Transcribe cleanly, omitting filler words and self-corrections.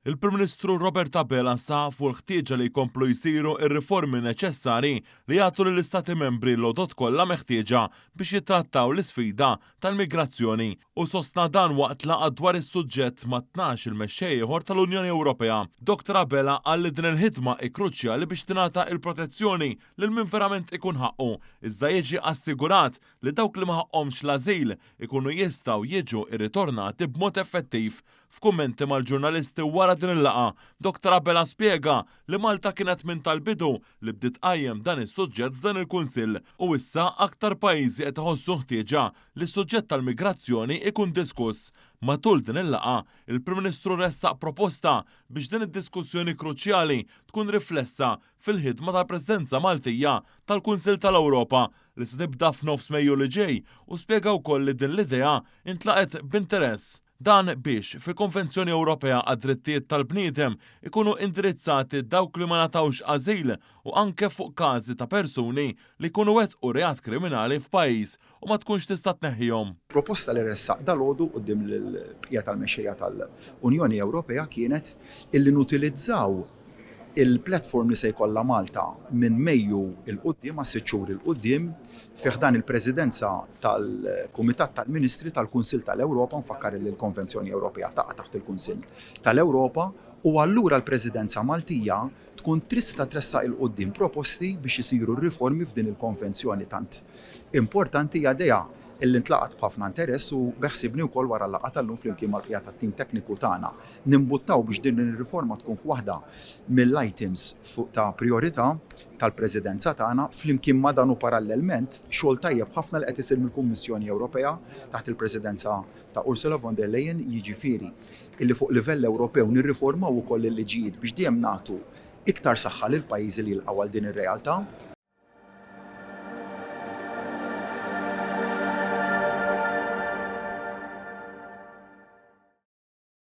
Il-Prim Ministru Robert Abela saħaq fuq il-ħtieġa li jkomplu jsiru r-riformi neċessari li jagħtu lill-Istati Membri l-għodod kollha meħtieġa biex jittrattaw l-isfida tal-migrazzjoni u sostna dan waqt laqgħa dwar is-suġġett ma' 12 il-mexxej ieħor tal-Unjoni Ewropea. Dr Abela qal li din il-ħidma hi kruċjali biex tingħata l-protezzjoni lil min verament ikun ħaqqu iżda jiġi assigurat li dawk li ma ħaqqhomx l-ażil ikunu jistgħu jiġu rritornati b'mod effettiv. F'kummenti mal-ġurnalisti wara din il-laqgħa, Dr Abela spjega li Malta kienet minn tal-bidu li bdiet tqajjem dan is-suġġett f'dan il-Kunsill u issa aktar pajjiżi qed iħossu ħtieġa li s-suġġett tal-migrazzjoni ikun diskuss. Matul din il-laqgħa, il-Prim Ministru ressaq proposta biex din id-diskussjoni kruċjali tkun riflessa fil-ħidma tal-Presidenza Maltija tal-Kunsill tal-Ewropa li se tibda f'nofs Mejju li ġej u spjega wkoll li din l-idea intlaqgħet b'interess. Dan biex fil-Konvenzjoni Ewropea għad-Drittijiet tal-Bniedem ikunu indirizzati dawk li ma ngħatawx ażil u anke fuq każi ta' persuni li jkunu wettqu reat kriminali f'pajjiż u ma tkunx tista' tneħħihom. Proposta li ressaq dalgħodu quddiem l-bqija tal-mexxejja tal-Unjoni Ewropea kienet illi nutilizzaw il-platform li se jkollha Malta minn Mejju 'l quddiem għas-sitt xhur 'il quddiem fi ħdan il-Presidenza tal-Kumitat tal-Ministri tal-Kunsill tal-Ewropa, nfakkar li l-Konvenzjoni Ewropea taqa' taħt il-Kunsill tal-Ewropa, u allura l-Presidenza Maltija tkun trista tressaq 'il quddiem proposti biex isiru riformi f'din il-konvenzjoni tant importanti. Hija idea illi ntlaqat b'ħafna interess u beħsibni wkoll wara l-laqgħa tal-lum flimkien mal-bqija tat-tim tekniku tagħna nimbuttaw biex din ir-riforma tkun f'waħda mill-items ta' priorità tal-Presidenza tagħna. Flimkien ma' dan u parallelment, xogħol tajjeb ħafna li qed isir mill-Kummissjoni Ewropea taħt il-Presidenza ta' Ursula von der Leyen, jiġifieri illi fuq livell Ewropew nirriformaw ukoll il-liġijiet biex dejjem nagħtu iktar saħħa lil pajjiżi li jilqgħu għal din ir-realtà.